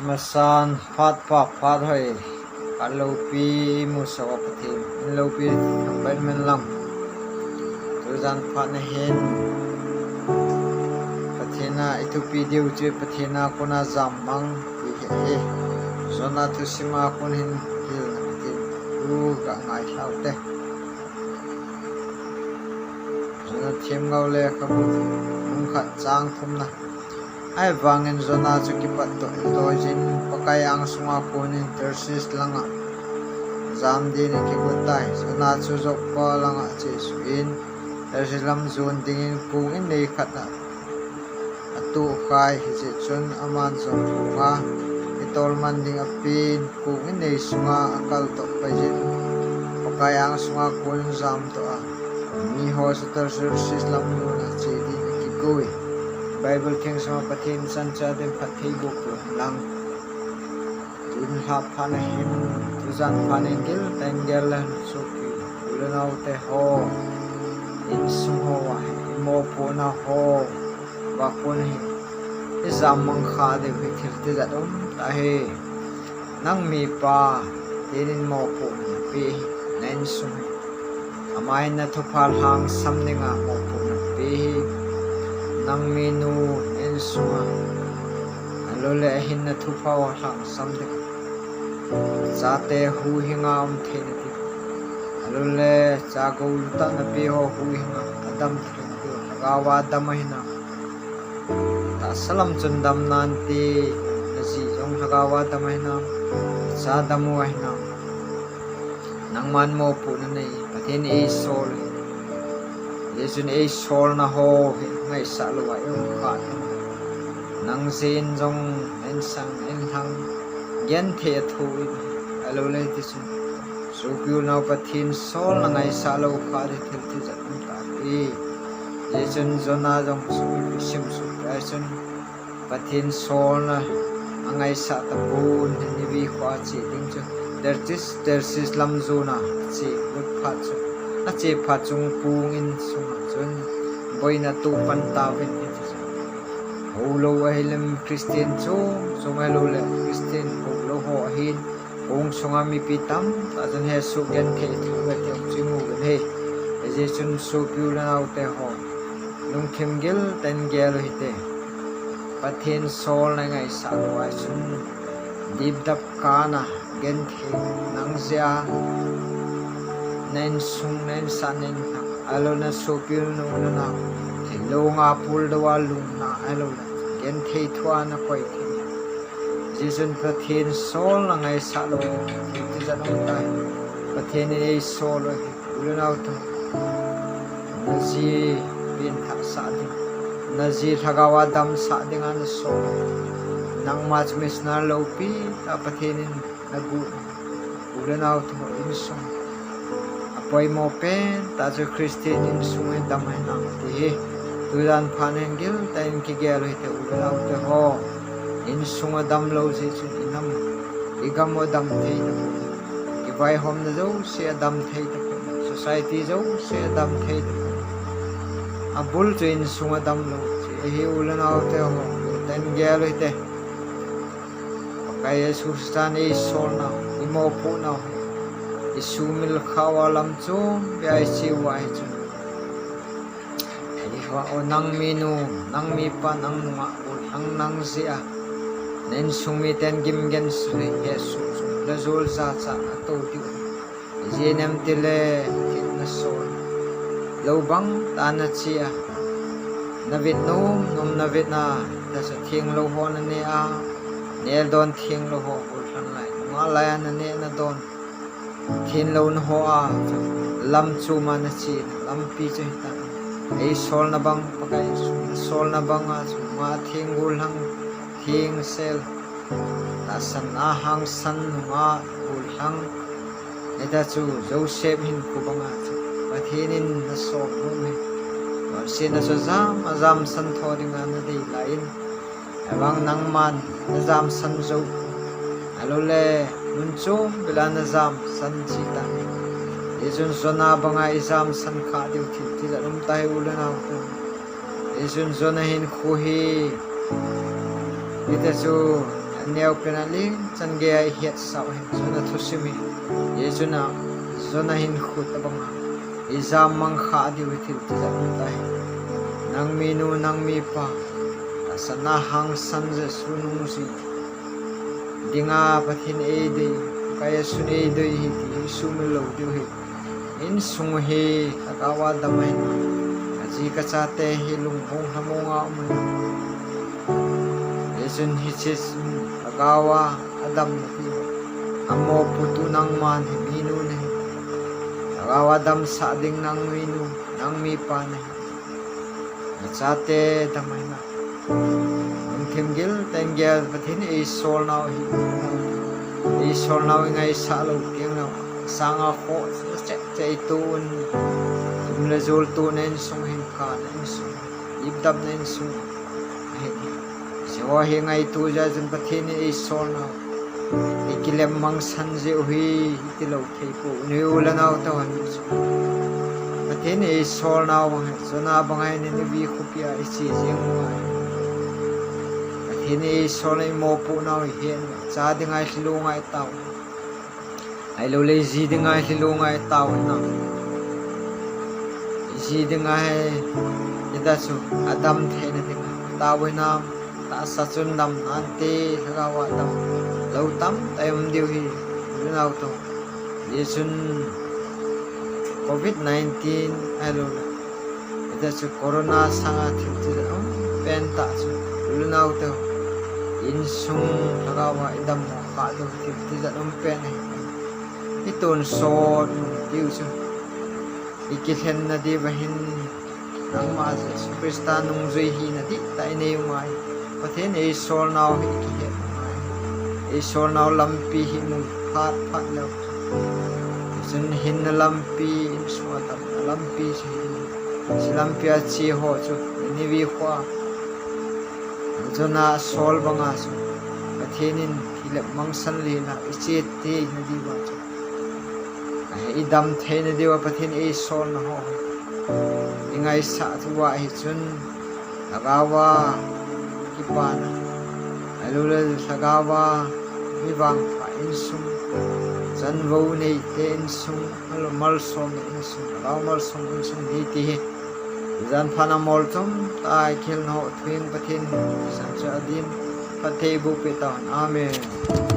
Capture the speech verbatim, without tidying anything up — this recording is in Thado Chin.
Masan phat pha phat hoi. Ka loupi mu sa a Pathen in loupi thang bai men lang. Tujan phat na hin Pathen a i thupi diu chu Pathen a kona jam mang ti hi. Jona thusim a kon hin hilna Pathen thu ka ngai lhau te. Jona themgao lekhabu bung khat chang thumna. Ahivangin Jona chu kipat doh doh jin Pakai angsunga konin Tarshish langa jam din akigot tai. Jona chu Joppa langa chesuh in Tarshish lam jon dingin kong innei khat a atoh khai, hijeh chun aman jong kong a kitol man ding apen kong innei sunga akal toh pai jin Pakai angsunga kon jam toh a miho chu Tarshish lam jona che din akigoi. Bible theng sunga Pathen chan cha din phatthei boh peh lang. Tun lha phat na hin, tujan phat na hin gil tah in gel le sopi u le nao te ho, insung hoa hin, i mopohna hoa kon hin i jam mang kha diu hi thil tijat um tah hi. Nang mipa, Pathen in mopohna napeh hi, na insung hi. Ama hin na thupha lhangsam dinga mopohna napeh hi. Nang minu, na insunga, ahilou le ahin na thupha lhangsam dinga, chate huhhinga um theina ding, ahilou le cha gou lutah napeh ho huhhinga adam theina ding, lhagao a dam ahi nam. Tahsa lam chun dam nante, na ji jong lhagao a dam ahi nam, cha dam u ahi nam. Nangman mopohna nei, Pathen in eisol u hi. Hijeh chun eisolna ho hi ngaisah lou a i um kha ding. Nang jeh in jong na insung, na inlhang genthei a thoh in, ahilou le hiti chun sopi u le nao Pathen solna ngaisah lou kha ding thil tijat um tah hi. Hijeh chun Jona jong chu i sim suh peh a chun Pathen solna angaisah tapon, Nineveh khoa che ding chu Tarshish, Tarshish lam jona ache lut phat chun, ache phat chun kong insunga chun boina atoh pan tauvin hiti chun. Houlou ahilem Christian chom chom ahilou le Christian houlou ho ahin, kong sunga mipi tamtah chun hesoh genthei thou ve ti jong chu imu uvin ahi. Hijeh chun sopi u le nao te ho, lungthim gil tah in gel u hite. Pathen solna i ngaisah lou a chun dipdap kana genthei nang jeh a, na insung, na insah, na inlhang, ahilou le na sopi u le nao, thil longa puldou a lungna, ahilou le genthei thua na koi thei. Hijeh chun Pathen solna ngaisah lou, thil tijat um tah hi. Pathen in eisol u hi, u le nao te. Na ji pengthah sah ding, na ji lhagao a damsah dinga na sol. Nangma chu missionary loupi tah Pathen in nagot u le nao te ho insung apoimo pen tah chu Christian insung hi dam ahi nam ti hi. Tujan phat na hin gil tah in kigel u hite u le nao te ho. Insung adam lou jeh chun i nam, i gam u adam thei tapon. Kivaihomna jouse adam thei tapon. Society jouse adam thei tapon. Abul chu insung adam lou jeh ahi u le nao te ho. Gil tah in gel u hite. Pakai Jesu Christan eisol nau, i mopoh nau, i sumil khau a lam chom bia i che uva hi chun. Eiho, o nang minu, nang mipa, nang nungah, u nang nang jeh a, na insung miten gim genthei, hesoh, sum le jol jachat a tou diu. Ijeh inem itile, thil na sol lou bang tah na che a, na vet nom nom na vet na, tahsa thenglou ho na ne a, nel don thenglou ho, gollhang lai, nungah lai a na neh na don thenglou na ho a, lam chom a na che na, lampi chu hitan. Ei solna bang, Pakai Jesu, na solna bang a chu, nungah theng gollhang, theng sel, tahsan a hangsan nungah gollhang, hita chu Joseph hinkho banga chu Pathen in na sol nom hi. Vangsetna chu jam a jamsan tho dinga na dei lai in, ahivang nangman na jamsan jou, ahilou le mun chom bel a na jamsan chi tan. Hichun Jonah banga i jamsan kha diu thil tijat um tai u le nao te. Hichun Jonah hinkho hi, hita chu, Neo pena li chan gei a i het sau hi Jonah thusim hi. Jesu na Jonah hin khut abang a i jam mang kha diu hi thil tijat um ta hi. Nang mi nu, nang mi pa, a sana hang san Jesu nung si dinga Pathen ei dei, ka Jesu ei dei hi ti hi sumil lo diu hi. Insung hi lhagao a dam ahi. Ka ji ka chate hi lungmong lhamong a um ahi. Hijeh chun hiche lhagao a adam na ti. Amoputu nangma nahi, minu nahi. Lhagao a damsah ding nang minu, nang mipa nahi. Nachate dam ahi na. Lungthim gil tah in gel Pathen in eisol nau hi. Eisol nau i ngaisah lou teng lou. Sanga khoh cheh cheh i tun. Tum le jul tuna insung hin kha na insung. Ipdap na insung. Ahi. Hiche ho hi ngaito jeh chun Pathen in eisol nau. I kilem mangsan jeh u hi, i ti lou thei poi. Nui u le nao te hon. Pathen in eisol nau bang hi. Jonah bang hi Nineveh khopi a i che jeng u ahi. Pathen in eisol nau i mopoh nau i het u. Cha dinga i lhilou ngai tau. Ahilou le i ji dinga i lhilou ngai tau hinam. I ji dinga hi, i da chu, adam theina dinga. Tau hinam, tahsa chun dam nante, lhagao a dam. Lou tam, tah i um diu hi, u le nao te. Hijeh chun, covid nineteen, ahilou le. Hijeh chun corona sanga thil tijat um pen tah chu u le nao te. Insung lhagao a i dammo kha diu thil tijat um pen ahi. I tonsot diu chu. I kilhen na diu ahin nangma Jesu Christa nungjui hina dihtah i nei u ngai. Pathen eisol nau hi i kihet u ngai. Eisol nau lampi hi mu phat phat leu. Chun hinna lampi, insung a damna lampi chu hi. Hiche lampi a che ho chu, Nineveh khoa. Jonah sol banga chu. Pathen in kilem mangsan lena i che theina diuva chu. Ahi, i dam theina diuva Pathen in eisol nau ho. I ngaisah thu ahi chun. Lhagao a kipana. Ahilou le lhagao a mi vangpha insung. Chanvou neite insung. Ahilou malsom insung. Lhagao malsom insung hi ti hi. Jan phat a molchom tah a i kihilna ho thu in Pathen in san cha din. Phatthei boh peh tauhen. Amen.